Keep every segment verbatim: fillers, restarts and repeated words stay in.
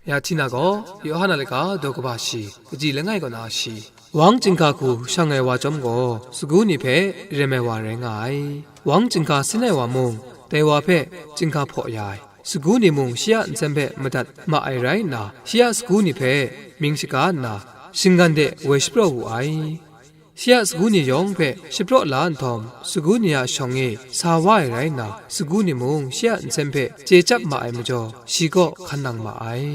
Ya hti na gaw, Yawhan a laka daw kaba shi, kaji langai kaw na shi. Wang chyinghka hku shang ai wa chyawm gaw, sagu ni hpe rem ai wa rai nga ai. Wang chyinghka sin ai wa mung, dai wa hpe chyinghka hpaw ya ai. Sagu ni mung shi a nsem hpe madat ma ai rai nna, shi a sagu ni hpe mying shaga nna, shinggan de woi shapraw wu ai. Shi a sagu ni yawng hpe shapraw la nhtawm, sagu ni a shawng e sa wa ai rai nna, sagu ni mung shi a nsem hpe chye chyap ma ai majaw, shi kaw hkan nang ma ai.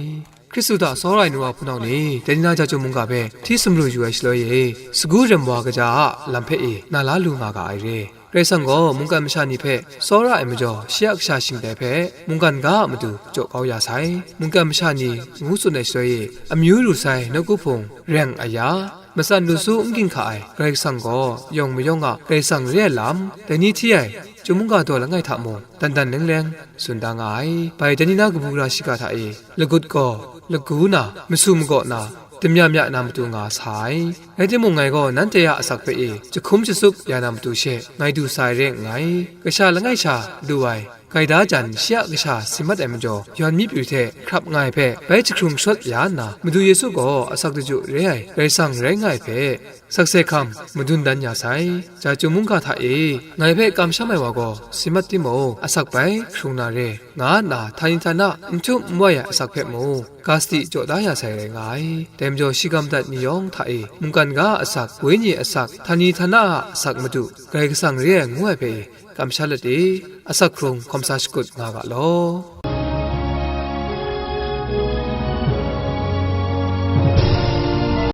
Hkristu hta tsawra ai nu wa hpunau ni, dai ni na Jahtum mungga hpe hti sumru yu ai shaloi e, sagu rem wa kaja a lam hpe e na la lu nga ga ai re. Karai Kasang gaw mungkan masha ni hpe tsawra ai majaw, shi a kasha shingtai hpe mungkan ga a matu jaw kau ya sai. Mungkan masha ni ngu tsun ai shaloi e, amyu ru sai nawku hpung reng aya, matsan lu su n ginhka ai Karai Kasang gaw yawng mayawng a Karai Kasang re ai lam, dai ni hti ai Chyum mungga daw langai hta mung, dan dan leng leng tsun da nga ai. Bai dai ni na kabu gara shiga hta e, lagut gaw, lagu na, masu magaw na, damya mya na matu nga sa ai. Rai timung, ngai gaw nanhte a asak hpe e jahkum jasup ya na matu she ngai du sa ai re nngai. Kasha langai sha lu ai gaida jan shi a kasha si mat ai majaw, yawn mi pyu hte hkrap nga ai hpe bai jahkrung shawt ya nna, Madu Yesu gaw asak daju re ai Karai Kasang rai nga ai hpe, sakse hkam madun dan ya sai. Jahtum mungga hta e ngai hpe kamsham ai wa gaw si mat timung, asak bai hkrung na re, nga nna htani htana n htum n wai ai asak hpe mung, ga sadi jaw da ya sai rai nga ai. Dai majaw, shi ga madat ni yawng hta e mungkan ga a asak, wenyi asak, htani htana a asak madu, Karai Kasang re ai ngu ai hpe kamsham let e, asak hkrung hkawm sa shakut nga ga law.